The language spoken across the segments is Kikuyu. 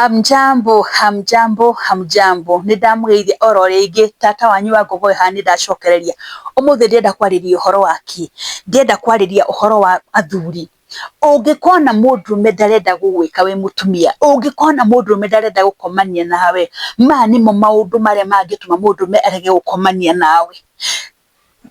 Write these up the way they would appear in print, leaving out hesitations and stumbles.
Hamjambo, hamjambo, hamjambo. Nĩ ndamũgeithia oro rĩngĩ tata wanyu wa Ngogoyo haha nĩ ndacokereria. Ũmũthĩ ndĩrenda kwarĩria ũhoro wa kĩ? Ndĩrenda kwarĩria ũhoro wa athuri. Ũngĩkona mũndũrũme ndarenda gũgwĩka wĩ mũtumia, ũngĩkona mũndũrũme ndarenda gũkomania nawe, maya nĩmo maũndũ marĩa mangĩtũma mũndũrũme arege gũkomania nawe.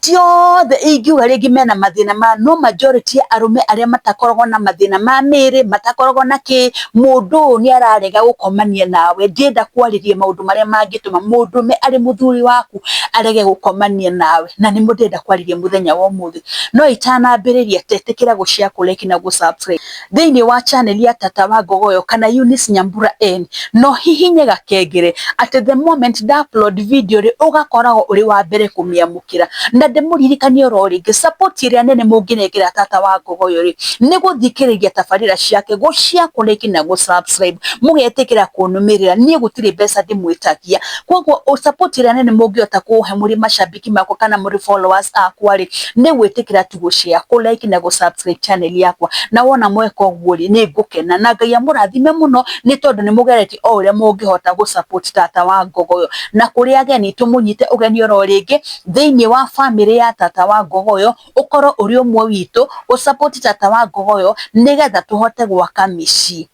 Ti othe ingiuga rĩngĩ mena mathĩna ma no majority ya arũme arĩa matakoragwo na mathĩna ma mĩĩrĩ, matakoragwo na kĩ, mũndũ ũyũ nĩ ararega gũkomania nawe. Ndĩrenda kwarĩria maũndũ marĩa mangĩtũma mũndũrũme arĩ mũthuri waku arege gũkomania nawe, na nĩmo ndĩrenda kwarĩria mũthenya wa ũmũthĩ. No itanambĩrĩria tetĩkĩra gũ share, kũ like na gũ subscribe thĩinĩ wa channel ya Tata wa Ngogoyo kana Eunice Nyambura N, no hihinye gakengere atĩ the moment nda upload video rĩ, ũgakoragwo ũrĩ wa mbere kũmĩamũkĩra. Na ndĩmũririkanie oro rĩngĩ, support ĩrĩa nene mũngĩnengera Tata wa Ngogoyo rĩ, nĩ gũthikĩrĩria tabarĩra ciake, gũ share, kũ like na gũ subscribe, mũgetĩkĩra kũnũmĩrĩra, niĩ gũtirĩ mbeca ndĩmwĩtagia. Koguo support ĩrĩa nene mũngĩhota kũhe mũrĩ macambĩki makwa kana mũrĩ followers akwa rĩ, nĩ gwĩtĩkĩra tu gũ share, kũ like na gũ subscribe channel yakwa. Na wona mweka ũguo rĩ, nĩ ngũkena na Ngai amũrathime mũno nĩ tondũ nĩ mũgeretie o ũrĩa mũngĩhota gũ support Tata wa Ngogoyo. Na kũrĩ ageni tũmũnyite ũgeni oro rĩngĩ thĩinĩ wa bamĩrĩ ya Tata wa Ngogoyo, ũkorwo ũrĩ ũmwe witũ, ũ support Tata wa Ngogoyo nĩgetha tũhote gwaka mĩciĩ.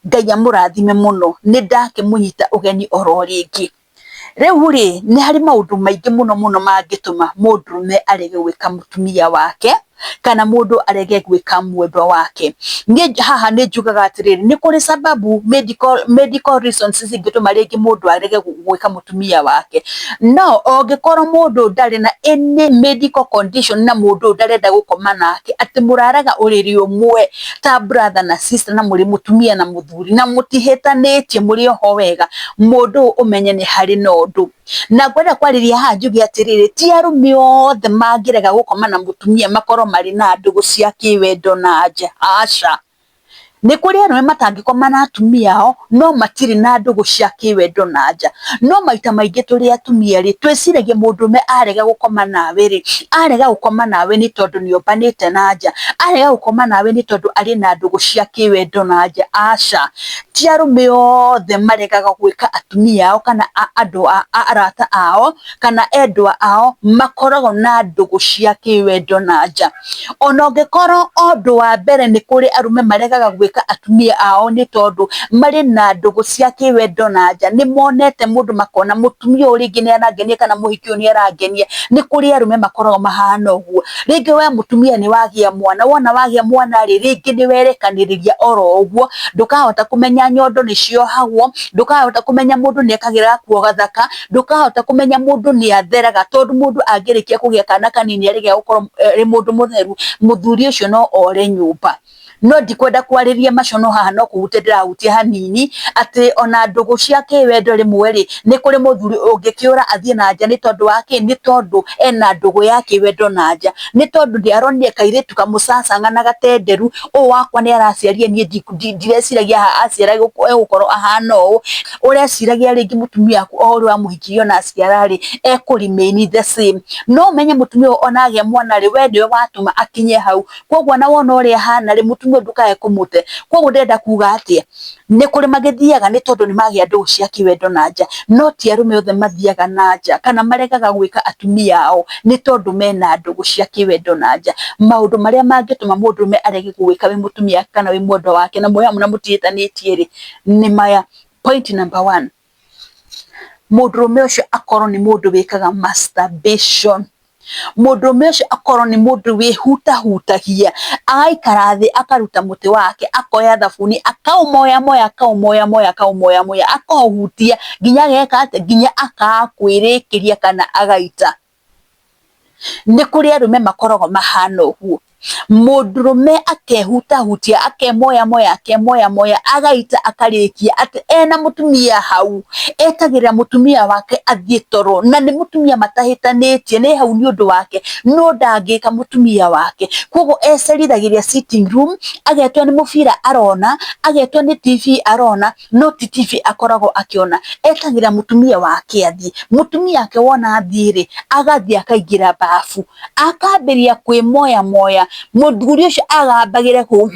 Ngai amũrathime mũno, nĩ ndakĩmũnyita ũgeni oro rĩngĩ. Rĩu rĩ, nĩ harĩ maũndũ maingĩ mũno mũno mangĩtũma mũndũrũme arege gwĩka mũtumia wake, kana mũndũ arege gwĩka mwendwa wake. Niĩ haha nĩ njugaga atĩrĩrĩ, nĩ kũrĩ sababu medical reasons cingĩtũma rĩngĩ mũndũ arege gwĩka mũtumia wake. No ũngĩkorwo mũndũ ndarĩ na any medical condition na mũndũ ũyũ ndarenda gũkoma nake, atĩ mũraraga ũrĩrĩ ũmwe ta brother na sister na mũrĩ mũtumia na mũthuri na mũtihĩtanĩtie mũrĩ oho wega, mũndũ ũyũ ũmenye nĩ harĩ na ũndũ. Na ngwenda kwarĩria haha njuge atĩrĩrĩ, ti arũme othe mangĩrega gũkoma na mũtumia makorwo marĩ na ndũgũ cia kĩwendo na nja, aca. Nĩ kũrĩ arũme matangĩkoma na atumia ao no matirĩ na ndũgũ cia kĩwendo na nja. No maita maingĩ tũrĩ atumia rĩ, twĩciragia mũndũrũme arega gũkoma nawe rĩ, arega gũkoma nawe nĩ tondũ nĩ ombanĩte na nja, arega gũkoma nawe nĩ tondũ arĩ na ndũgũ cia kĩwendo na nja, aca. Ti arũme othe maregaga gwĩka atumia ao kana andũ arata ao kana endwa ao makoragwo na ndũgũ cia kĩwendo na nja. Ona ũngĩkorwo ũndũ wa mbere nĩ kũrĩ arũme maregaga gwĩka atumia ao nĩ tondũ marĩ na ndũgũ cia kĩwendo na nja, nĩ monete mũndũ makona mũtumia ũyũ rĩngĩ nĩ arangenia kana mũhiki ũyũ nĩ arangenia, nĩ kũrĩ arũme makoragwo mahana ũguo. Rĩngĩ we mũtumia nĩ wagĩa mwana, wona wagĩa mwana rĩ, rĩngĩ nĩ werekanĩrĩria oro ũguo, ndũkahota kũmenya nyondo nĩ ciohagwo, ndũkahota kũmenya mũndũ nĩ ekagĩra gakuo gathaka, ndũkahota kũmenya mũndũ nĩ atheraga, tondũ mũndũ angĩrĩkia kũgĩa kana kanini arĩkia gũkorwo arĩ mũndũ mũtheru, mũthuri ũcio no ore nyũmba. No ndikwenda kwarĩria macio no haha no kũhutia ndĩrahutia hanini, atĩ ona ndũgũ cia kĩwendo rĩmwe rĩ, nĩ kũrĩ mũthuri ũngĩkĩũra athiĩ na nja nĩ tondũ wa kĩ? Nĩ tondũ ena ndũgũ ya kĩwendo na nja, nĩ tondũ nĩ aronire kairĩtu kamũcacang'a na gatenderu, ũyũ wakwa nĩ araciarire niĩ ndireciiragia aciara egũkorwo ahana ũũ, ũreciragia rĩngĩ mũtumia waku o ũrĩa wamũhikirie ona aciara rĩ, ekũ remain the same. No ũmenye mũtumia ũyũ ona agĩa mwana rĩ, we nĩwe watũma akinye hau, koguo ona wona ũrĩa ahana rĩ, mũtumia ũyũ ndũkae kũmũte. Koguo ndĩrenda kuga atĩa? Nĩ kũrĩ magĩthiaga nĩ tondũ nĩ magĩa ndũgũ cia kĩwendo na nja, no ti arũme othe mathiaga na nja kana maregaga gwĩka atumia ao nĩ tondũ mena ndũgũ cia kĩwendo na nja. Maũndũ marĩa mangĩtũma mũndũrũme arege gũgwĩka wĩ mũtumia kana wĩ mwendwa wake na mwĩ hamwe na mũtihĩtanĩtie rĩ, nĩ maya. Point number one, mũndũrũme ũcio akorwo nĩ mũndũ wĩkaga masturbation. Mũndũrũme ũcio akorwo nĩ mũndũ wĩhutahutagia, agaikara thĩ akaruta mũtĩ wake, akoya thabuni akaũmoyamoya akaũmoyamoya akaũmoyamoya akaũhutia nginya ageka atĩa? Nginya akaga kwĩrĩkĩria kana agaita. Nĩ kũrĩ arũme makoragwo mahana ũguo. Mũndũrũme akehutahutia akemoyamoya akemoyamoya agaita akarĩkia atĩ ena mũtumia hau, etagĩrĩra mũtumia wake athiĩ toro na nĩ mũtumia matahĩtanĩtie, nĩ hau nĩ ũndũ wake, no ndangĩka mũtumia wake. Koguo ecerithagĩria sitting room, agetua nĩ mũbira arona, agetua nĩ TV arona, no ti TV akoragwo akĩona. Etagĩrĩra mũtumia wake athiĩ, mũtumia wake wona athiĩ rĩ, agathiĩ akaingĩra babu, akambĩrĩria kwĩmoyamoya, mũthuri ũcio agambagĩre kũu.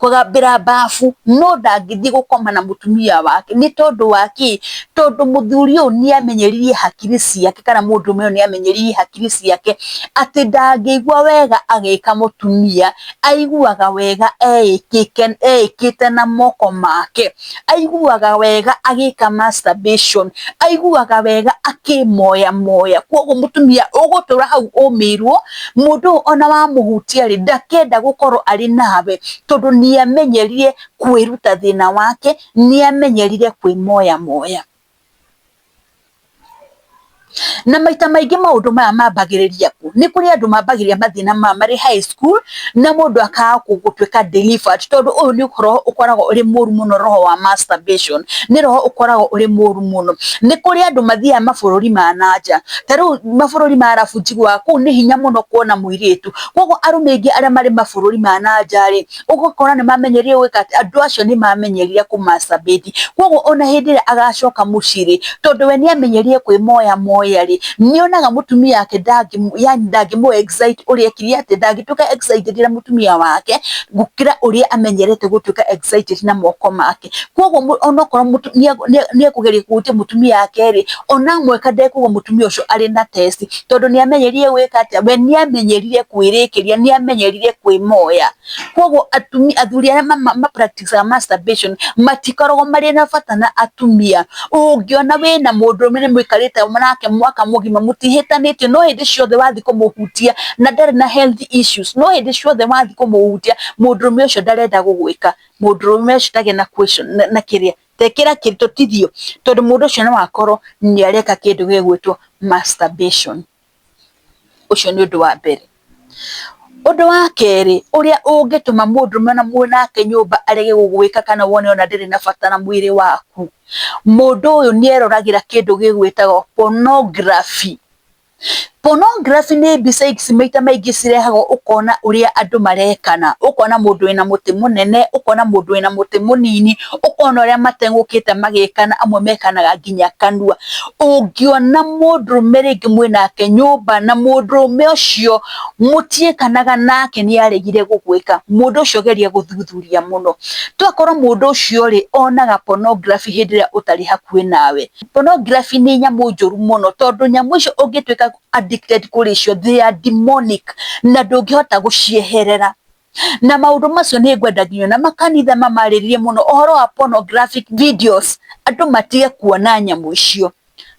Kũthambĩra mbabu no ndangĩthiĩ gũkoma na mũtumia wake. Nĩ tondũ wa kĩ? Tondũ mũthuri ũyũ nĩ amenyeririe hakiri ciake kana mũndũrũme ũyũ nĩ amenyeririe hakiri ciake atĩ ndangĩigua wega agĩka mũtumia, aiguaga wega eĩkĩte na moko make, aiguaga wega agĩka masturbation, aiguaga wega akĩmoyamoya. Koguo mũtumia ũgũtũra hau ũmĩirwo, mũndũ ũyũ ona wamũhutia rĩ, ndakenda gũkorwo arĩ nawe, tondũ nĩ amenyerire kwĩruta thĩna wake, nĩ amenyerire kwĩmoyamoya. Na maita maingĩ maũndũ maya mambagĩrĩria kũ? Nĩ kũrĩ andũ mambagĩrĩria mathĩna maya marĩ high school, na mũndũ akaga gũtuĩka delivered, tondũ ũyũ nĩ ũhoro ũkoragwo ũrĩ mũru mũno roho wa masturbation, nĩ roho ũkoragwo ũrĩ mũru mũno. Nĩ kũrĩ andũ mathiaga mabũrũri ma na nja, ta rĩu mabũrũri ma arabu njiguaga kũu nĩ hinya mũno kuona mũirĩtu, koguo arũme aingĩ arĩa marĩ mabũrũri ma na nja rĩ, ũgakora nĩ mamenyerire gwĩka atĩ, andũ acio nĩ mamenyerire kũ masturbate, koguo ona hĩndĩ ĩrĩa agacoka mũciĩ rĩ, tondũ we nĩ amenyerire kwĩmoya moya rĩ, nĩ onaga mũtumia wake yani ndangĩmũ excite ũrĩa ekire atĩ, ndangĩtuĩka excited na mũtumia wake gũkĩra ũrĩa amenyerete gũtuĩka excited na moko make. Koguo onokorwo nĩ ekũgeria kũhutia mũtumia wake rĩ, ona amwĩka ndekũigua mũtumia ũcio arĩ na test, tondũ nĩ amenyerire gwĩka atĩa, we nĩ amenyerire kwĩrĩkĩria, nĩ amenyerire kwĩmoya. Koguo atumia, athuri arĩa ma practice masturbation matikoragwo marĩ na bata na atumia. Ũngĩona wĩna mũndũrũme nĩ mũikarĩte nake mwaka mũgima mũtihĩtanĩtie, no hĩndĩ ciothe wathiĩ kũmũhutia na ndarĩ na health issues, no hĩndĩ ciothe wathiĩ kũmũhutia mũndũrũme ũcio ndarenda gũgwĩka, mũndũrũme ũcio ndarĩ na question na kĩrĩa, tekĩra tũtithio, tondũ mũndũ ũcio no akorwo nĩ areka kĩndũ gĩgwĩtwo masturbation. Ũcio nĩ ũndũ wa mbere. Ũndũ wa kerĩ ũrĩa ũngĩtũma mũndũrũme ona mwĩ nake nyũmba arege gũgwĩka kana wone ona ndarĩ na bata na mwĩrĩ waku, mũndũ ũyũ nĩ eroragĩra kĩndũ gĩgwĩtagwo pornography. Pornography nĩ mbica ici maita maingĩ cirehagwo ũkona ũrĩa andũ marekana, ũkona mũndũ wĩna mũtĩ mũnene, ũkona mũndũ wĩna mũtĩ mũnini, ũkona ũrĩa mateng'ũkĩte magĩkana, amwe mekanaga nginya kanua. Ũngĩona mũndũrũme rĩngĩ mwĩnake nyũmba na mũndũrũme ũcio mũtiĩkanaga nake nĩ aregire gũgwĩka, mũndũ ũcio geria gũthuthuria mũno. Tokorwo mũndũ ũcio rĩ, onaga pornography hĩndĩ ĩrĩa ũtarĩ hakuhĩ nawe. Pornography nĩ nyamũ njũru mũno, tondũ nyamũ icio ũngĩtuĩka addicted kũrĩ cio, they are demonic na ndũngĩhota gũcieherera. Na maũndũ macio nĩ ngwenda nginya na makanitha mamarĩrĩrie mũno ũhoro wa pornographic videos, andũ matige kuona nyamũ icio,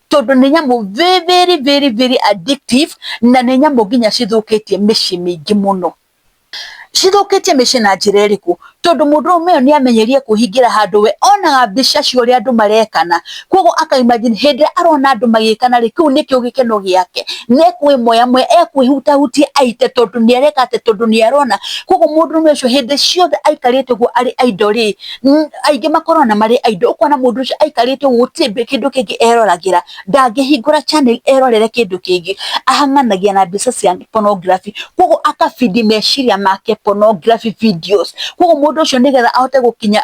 tondũ nĩ nyamũ very very very addictive, na nĩ nyamũ nginya cithũkĩtie mĩciĩ mĩingĩ mũno. Cithũkĩtie mĩciĩ na njĩra ĩrĩkũ? Tondũ mũndũrũme ũyũ nĩ amenyerire kwĩhingĩra handũ we onaga mbica cia ũrĩa andũ marekana, koguo aka imagine hĩndĩ ĩrĩa arona andũ magĩkana rĩ, kĩu nĩkĩo gĩkeno gĩake, nĩ ekwĩmoyamoya, ekwĩhutahutia aite, tondũ nĩ areka atĩ, tondũ nĩ arona. Koguo mũndũrũme ũcio hĩndĩ ciothe aikarĩte ũguo arĩ idle rĩ, aingĩ makoragwo na marĩ idle, ũkona mũndũ ũcio aikarĩte ũguo gũtirĩ kĩndũ kĩngĩ eroragĩra, ndangĩhingũra channel erorere kĩndũ kĩngĩ, ahang'anagia na mbica cia pornography, koguo aka feed meciria make pornography videos. Koguo mũndũ ũcio nĩgetha ahote gũkinya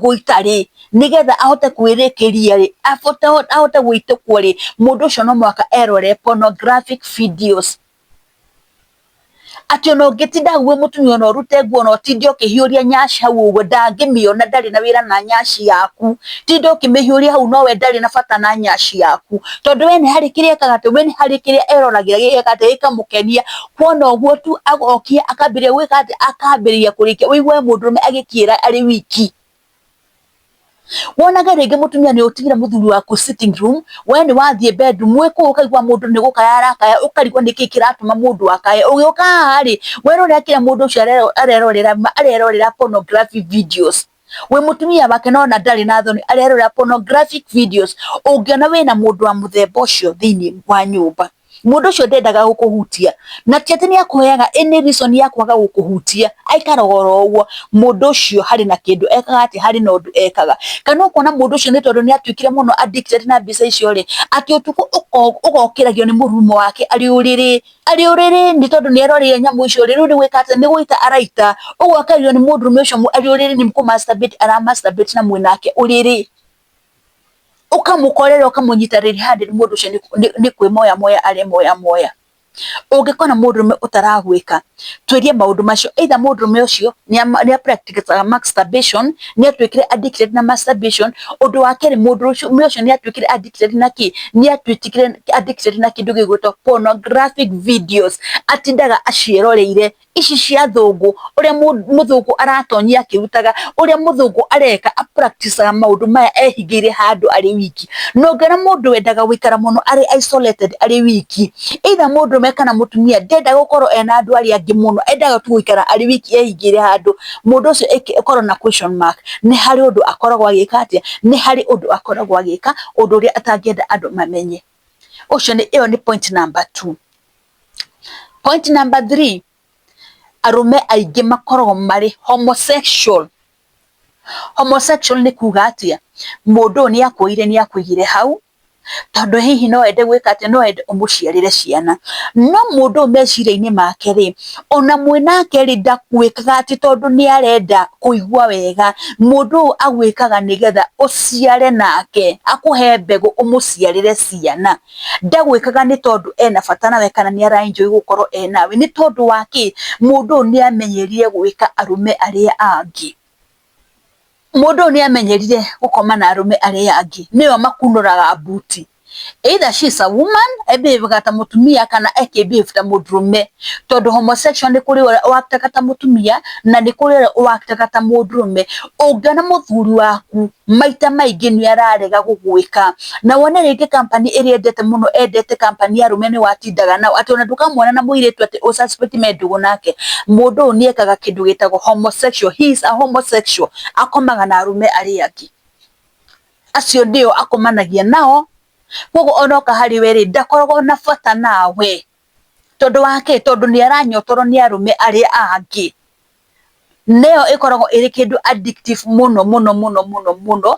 gũita rĩ, nĩgetha ahote kwĩrĩkĩria rĩ, ahote gwĩtũkwo rĩ, mũndũ ũcio no mũhaka erorere pornographic videos. Atĩ ona ũngĩtinda hau wĩ mũtumia ona ũrute nguo ona ũtinde ũkĩhiũria nyaci hau ũguo ndangĩmĩona, ndarĩ na wĩra na nyaci yaku. Tinda ũkĩmĩhiũria hau no we ndarĩ na bata na nyaci yaku, tondũ we nĩ harĩ kĩrĩa ekaga atĩ, we nĩ harĩ kĩrĩa eroragĩra gĩgeka atĩ, gĩkamũkenia. Kuona ũguo tu agokia akambĩrĩria gwĩka atĩ, akambĩrĩria kũrĩkia, ũigue mũndũrũme agĩkĩra arĩ wiki. Wonage rĩngĩ mũtumia nĩ ũtigire mũthuri waku sitting room, we nĩ wathiĩ bedroom, wĩ kũu ũkaigua mũndũ nĩ gũkaya arakaya, ũkarigwo nĩkĩ kĩratũma mũndũ akaye. Ũgĩũka haha rĩ, werorera kĩrĩa mũndũ ũcio arerorera, arerorera pornography videos. Wĩ mũtumia wake no ona ndarĩ na thoni, arerorera pornographic videos. Ũngĩona wĩna mũndũ wa mũthemba ũcio thĩinĩ wa nyũmba, mũndũ ũcio ndendaga gũkũhutia, na ti atĩ nĩ akũheaga any reason ya kwaga gũkũhutia, aikaraga oro ũguo, mũndũ ũcio harĩ na kĩndũ ekaga atĩ, harĩ na ũndũ ekaga. Kana ũkona mũndũ ũcio nĩ tondũ nĩ atuĩkire mũno addicted na mbica icio rĩ, atĩ ũtukũ ũgokĩragio nĩ mũrurumo wake arĩ ũrĩrĩ, arĩ ũrĩrĩ nĩ tondũ nĩ eroreire nyamũ icio rĩ, rĩu nĩ gwĩka atĩ, nĩ gũita araita, ũgokĩragio nĩ mũndũrũme ũcio arĩ ũrĩrĩ nĩ kũ masturbate ara masturbate na mwĩnake ũrĩrĩ. Ũkamũkorera ũkamũnyita red handed, mũndũ ũcio nĩ kwĩmoyamoya aremoyamoya. Ũngĩkona mũndũrũme ũtaragwĩka, tuĩria maũndũ macio, either mũndũrũme ũcio nĩ a practice masturbation, nĩ atuĩkire addicted na masturbation. Ũndũ wa kerĩ, mũndũrũme ũcio nĩ atuĩkire addicted na kĩ? Nĩ atuĩkire addicted na kĩndũ gĩgwĩtwo pornographic videos, atindaga aciĩroreire ici cia thũngũ, ũrĩa mũthũngũ aratonyia akĩrutaga, ũrĩa mũthũngũ areka a practice aga maũndũ maya ehingĩire handũ arĩ wiki. Na ũngĩona mũndũ wendaga gũikara mũno arĩ isolated arĩ wiki, either mũndũrũme kana mũtumia, ndenda gũkorwo ena andũ arĩa angĩ mũno, endaga tu gũikara arĩ wiki ehingĩire handũ, mũndũ ũcio ĩkorwo na question mark, nĩ harĩ ũndũ akoragwo agĩka atĩa, nĩ harĩ ũndũ akoragwo agĩka, ũndũ ũrĩa atangĩenda andũ mamenye. Ũcio nĩ, ĩyo nĩ point number two. Point number three, arũme aingĩ makoragwo marĩ homosexual. Homosexual nĩ kuga atĩa? Mũndũ ũyũ nĩ akuoire nĩ akũigire hau, tondũ hihi no ende gwĩka atĩa, no ende ũmũciarĩre ciana. No mũndũ ũyũ meciria-inĩ make rĩ, ona mwĩ nake rĩ, ndakwĩkaga atĩ tondũ nĩ arenda kũigua wega. Mũndũ ũyũ agwĩkaga nĩgetha ũciare nake, akũhe mbegũ ũmũciarĩre ciana. Ndagwĩkaga nĩ tondũ ena bata nawe kana nĩ ara enjoy gũkorwo e nawe, nĩ tondũ wa kĩ? Mũndũ ũyũ nĩ amenyerire gwĩka arũme arĩa angĩ. Mũndũ ũyũ nĩ amenyerire gũkoma na arũme arĩa angĩ, nĩo makunũraga mbuti. Either she is a woman, e behave ta mũtumia kana eke behave ta mũndũrũme. Tondũ homosexual nĩ kũrĩ ũrĩa ũ act aga ta mũtumia na nĩ kũrĩ ũrĩa ũ act aga ta mũndũrũme. Ũngĩona mũthuri waku maita maingĩ nĩ ararega gũgwĩka, na wone rĩngĩ company ĩrĩa endete mũno, endete company ya arũme nĩ watindaga nao, atĩ ona ndũkamwona na mũirĩtu atĩ ũ suspect me ndũgũ nake, mũndũ ũyũ nĩ ekaga kĩndũ gĩtagwo homosexual, he is a homosexual, akomaga na arũme arĩa angĩ. Acio nĩo akomanagia nao, koguo ona oka harĩ we rĩ, ndakoragwo na bata nawe. Tondũ wa kĩ? Tondũ nĩ aranyotorwo nĩ arũme arĩa angĩ. Nĩyo ĩkoragwo ĩrĩ kĩndũ addictive mũno mũno mũno mũno mũno,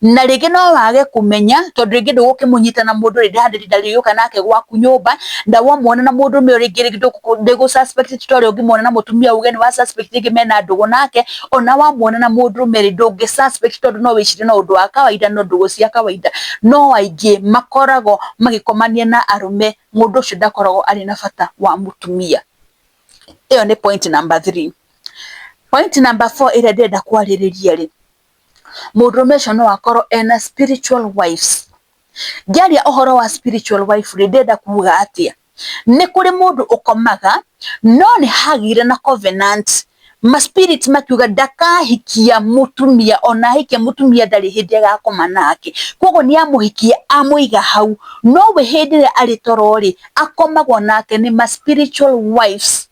na rĩngĩ no wage kũmenya tondũ rĩngĩ ndũgũkĩmũnyita na mũndũ rĩngĩ ndarĩũka nake gwaku nyũmba, na wamwona na mũndũrũme ũyũ rĩngĩ ndũgũ suspect ta ũrĩa ũngĩmuona na mũtumia uge nĩ wa suspect rĩngĩ mena ndũgũ nake, ona wamuona na mũndũrũme rĩ, ndũngĩ suspect tondũ no wĩcirie no ũndũ wa kawaida, no ndũgũ cia kawaida. No aingĩ makoragwo magĩkomania na arũme, mũndũ ũcio ndakoragwo arĩ na bata wa mũtumia. Ĩyo nĩ point number three. Point number four ĩrĩa ndĩrenda kwarĩrĩria rĩ, mũndũrũme ũcio no akorwo ena spiritual wives. Ngĩaria ũhoro wa spiritual wife rĩ, ndĩrenda kuga atĩa? Nĩ kũrĩ mũndũ ũkomaga no nĩ hagĩire na covenant, ma spirit makiuga ndakahikia mũtumia, ona ahikia mũtumia ndarĩ hĩndĩ agakoma nake, koguo nĩ amũhikia amũiga hau, no we hĩndĩ ĩrĩa arĩ toro rĩ, akomagwo nake nĩ ma spiritual wives.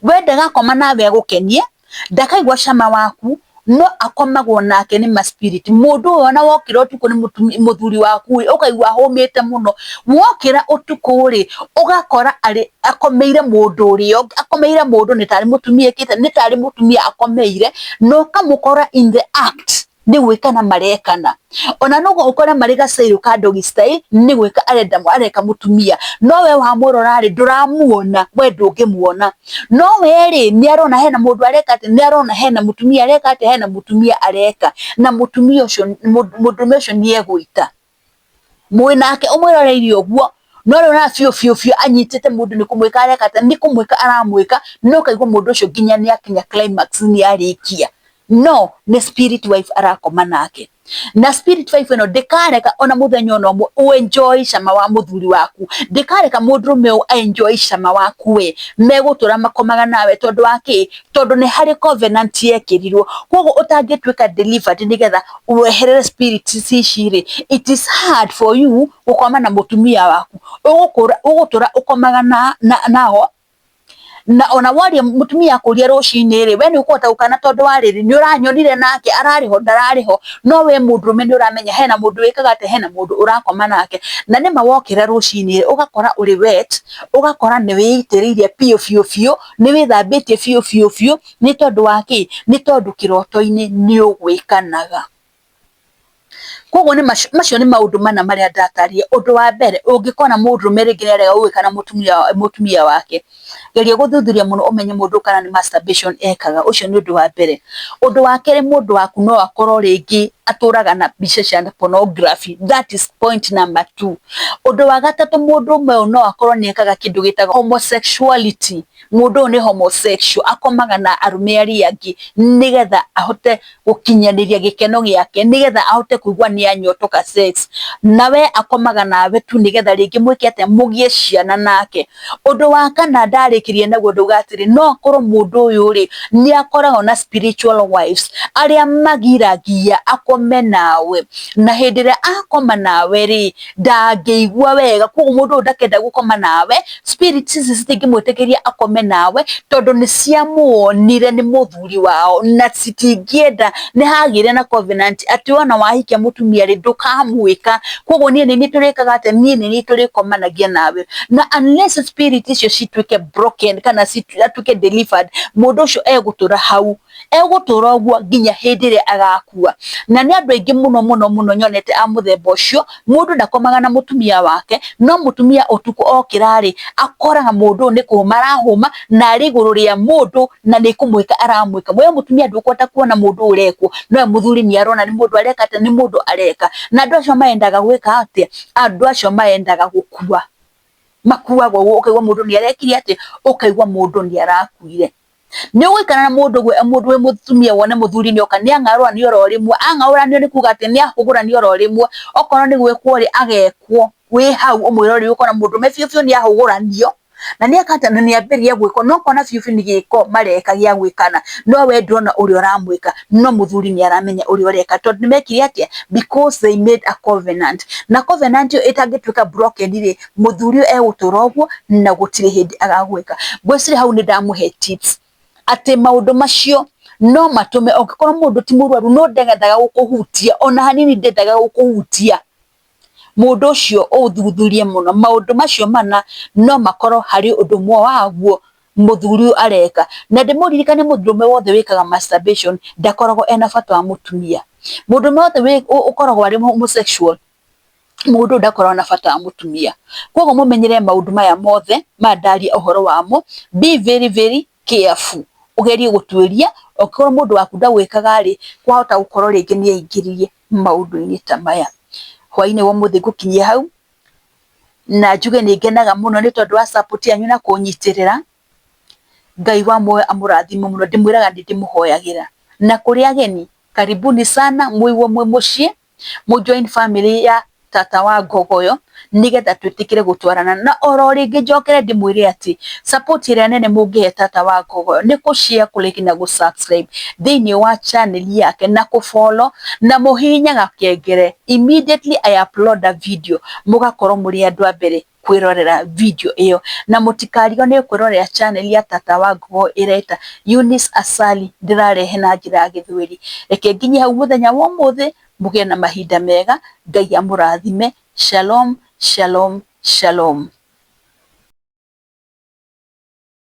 We ndagakoma nawe agũkenie, ndakaigua cama waku, no akomagwo nake nĩ ma spirit. Mũndũ ũyũ ona wokĩra ũtukũ nĩ mũthuri waku rĩ, ũkaigua ahũmĩte mũno, wokĩra ũtukũ rĩ, ũgakora arĩ akomeire mũndũ ũrĩa ũngĩ, akomeire mũndũ nĩ tarĩ mũtumia ĩkĩte, nĩ tarĩ mũtumia akomeire, na ũkamũkora in the act nĩ gwĩkana marekana. Ona no ũkore marĩ gacairũ ka doggy style, nĩ gwĩka arenda areka mũtumia, no we wamũrora rĩ, ndũramuona, we ndũngĩmuona. No we rĩ, nĩ arona hena mũndũ areka atĩ, nĩ arona hena mũtumia areka atĩ, hena mũtumia areka, na mũtumia ũcio, mũndũrũme ũcio nĩ egũita. Mwĩ nake ũmwĩroreire ũguo, no rĩu ona biũ biũ biũ anyitĩte mũndũ nĩ kũmwĩka areka atĩa, nĩ kũmwĩka aramwĩka, no ũkaigua mũndũ ũcio nginya nĩ akinya climax nĩ arĩkia. No nĩ spirit wife arakoma nake. Na spirit wife ĩno ndĩkareka ona mũthenya ona ũmwe ũ enjoy cama wa mũthuri waku, ndĩkareka mũndũrũme ũyũ a enjoy cama waku we, megũtũra makomaga nawe tondũ wa kĩ? Tondũ nĩ harĩ covenant yekĩrirwo. Koguo ũtangĩtuĩka delivered nĩgetha weherere spirit ici rĩ, it is hard for you gũkoma na mũtumia waku. Ũgũtũra ũkomaga nao, na ona waria mũtumia akũria rũcinĩ rĩ, we nĩ ũkũhota gũkana tondũ wa rĩrĩ, nĩ ũranyonire nake ararĩ ho ndararĩ ho, no we mũndũrũme nĩ ũramenya hena mũndũ wĩkaga atĩa, hena mũndũ ũrakoma nake. Na nĩma wokĩra rũcinĩ ũgakora ũrĩ wet, ũgakora nĩ wĩitĩrĩirie biũ biũ biũ, nĩ wĩthambĩtie biũ biũ biũ, nĩ tondũ wa kĩ? Nĩ tondũ kĩroto-inĩ nĩ ũgwĩkanaga. Koguo nĩ macio nĩ maũndũ mana marĩa ndatarire. Ũndũ wa mbere, ũngĩkona mũndũrũme rĩngĩ nĩ arega gũgĩka na mũtumia wake, Geria gũthuthuria mũno ũmenye mũndũ kana nĩ masturbation ekaga, ũcio nĩ ũndũ wa mbere. Ũndũ wa kerĩ, mũndũ waku no akorwo rĩngĩ atũraga na mbica cia pornography, that is point number two. Ũndũ wa gatatũ, mũndũ ũmwe ũyũ no akorwo nĩ ekaga kĩndũ gĩtagwo homosexuality. Mũndũ ũyũ nĩ homosexual, akomaga na arũme arĩa angĩ nĩgetha ahote gũkinyanĩria gĩkeno gĩake, nĩgetha ahote kũigua nĩ anyotoka sex. Na we akomaga nawe tu nĩgetha rĩngĩ mwĩke atĩa, mũgĩe ciana nake. Ũndũ wa kana ndarĩkĩria naguo ndauga atĩrĩ, no akorwo mũndũ ũyũ rĩ, nĩ akoragwo na spiritual wives arĩa magiragia akome nawe, na hĩndĩ ĩrĩa akoma nawe rĩ, ndangĩigua wega, koguo mũndũ ũyũ ndakenda gũkoma nawe, spirits ici citingĩmwĩtĩkĩria akome nawe, tondũ nĩ ciamuonire nĩ mũthuri wao, na citingĩenda, nĩ hagĩire na covenant atĩ wona wahikia mũtumia rĩ, ndũkamwĩka, koguo niĩ nĩ niĩ tũrĩkaga atĩa, niĩ nĩ niĩ tũrĩkomanagia nawe, na unless spirit icio cituĩke broken kana atuĩke delivered, mũndũ ũcio egũtũra hau, egũtũra ũguo nginya hĩndĩ ĩrĩa agakua. Na nĩ andũ aingĩ mũno mũno mũno nyonete a mũthemba ũcio, mũndũ ndakomaga na mũtumia wake, no mũtumia ũtukũ okĩra rĩ, akoraga mũndũ ũyũ nĩ kũhũma arahũma, na arĩ igũrũ rĩa mũndũ, na nĩ kũmwĩka aramwĩka. We mũtumia ndũkũhota kuona mũndũ ũyũ ũrekwo, nowe mũthuri nĩ arona nĩ mũndũ areka atĩa, nĩ mũndũ areka. Na andũ acio maendaga gwĩka atĩa? Andũ acio maendaga gũkua, makuaga ũguo, ũkaigua mũndũ nĩ arekire atĩa, ũkaigua mũndũ nĩ arakuire. Nĩ ũgũikara na mũndũ mũndũ wĩ mũtumia wone mũthuri nĩ oka nĩ ang'aũranio oro rĩmwe, ang'aũranio nĩ kuga atĩ nĩ ahũgũranio oro rĩmwe, okorwo nĩ gwĩkwo rĩ, agekwo wĩ hau ũmwĩrorere, ũkona mũndũrũme biũ biũ nĩ ahũgũranio, na nĩ eka atĩa, na nĩ ambĩrĩria gwĩkwo, no ũkona biũ biũ nĩ gĩko mareka gĩa gwĩkana, no we ndũrona ũrĩa ũramwĩka, no mũthuri nĩ aramenya ũrĩa ũreka, tondũ nĩ mekire atĩa, because they made a covenant, na covenant ĩyo ĩtangĩtuĩka broken rĩ, mũthuri ũyũ egũtũra ũguo na gũtirĩ hĩndĩ agagwĩka. Ngwĩciria hau nĩ ndamũhe tips atĩ maũndũ macio no matũme ũngĩkorwo mũndũ ti mũrwaru no ndendaga gũkũhutia ona hanini, ndendaga gũkũhutia, mũndũ ũcio ũthuthurie mũno, maũndũ macio mana no makorwo harĩ ũndũ ũmwe waguo mũthuri ũyũ areka. Na ndĩmũririkanie, mũndũrũme wothe wĩkaga masturbation ndakoragwo ena bata wa mũtumia. Mũndũrũme wothe ũkoragwo arĩ homosexual, mũndũ ũyũ ndakoragwo na bata wa mũtumia. Koguo mũmenyere maũndũ maya mothe maya ndaria ũhoro wamo, be very very careful, ũgerie gũtuĩria, angĩkorwo mũndũ waku ndagwĩkaga rĩ, kwahota gũkorwo rĩngĩ nĩ aingĩririe maũndũ-inĩ ta maya. Hwaĩ-inĩ wa ũmũthĩ ngũkinyia hau, na njuge nĩ ngenaga mũno nĩ tondũ wa support yanyu na kũnyitĩrĩra. Ngai wa muoyo amũrathime mũno, ndĩmwĩraga nĩ ndĩmũhoyagĩra. Na kũrĩ ageni, karibuni sana, mũigue mwĩ mũciĩ, mũ join family ya tata wa Ngogoyo, nĩgetha twĩtĩkĩre gũtwarana. Na oro rĩngĩ njokere ndĩmwĩre atĩ support ĩrĩa nene mũngĩhe tata wa Ngogoyo nĩ kũ share, kũ like na gũ subscribe thĩinĩ wa channel yake, na kũ follow, na mũhihinye gakengere immediately I upload a video, mũgakorwo mũrĩ andũ a mbere kwĩrorera video ĩyo. Na mũtikarigwo nĩ kwĩrorera channel ya tata wa Ngogoyo ĩreta Eunice Asali, ndĩrarehe na njĩra ya Gĩthweri. Reke nginye hau mũthenya wa ũmũthĩ, mũgĩe na mahinda mega, Ngai amũrathime. Shalom, shalom, shalom.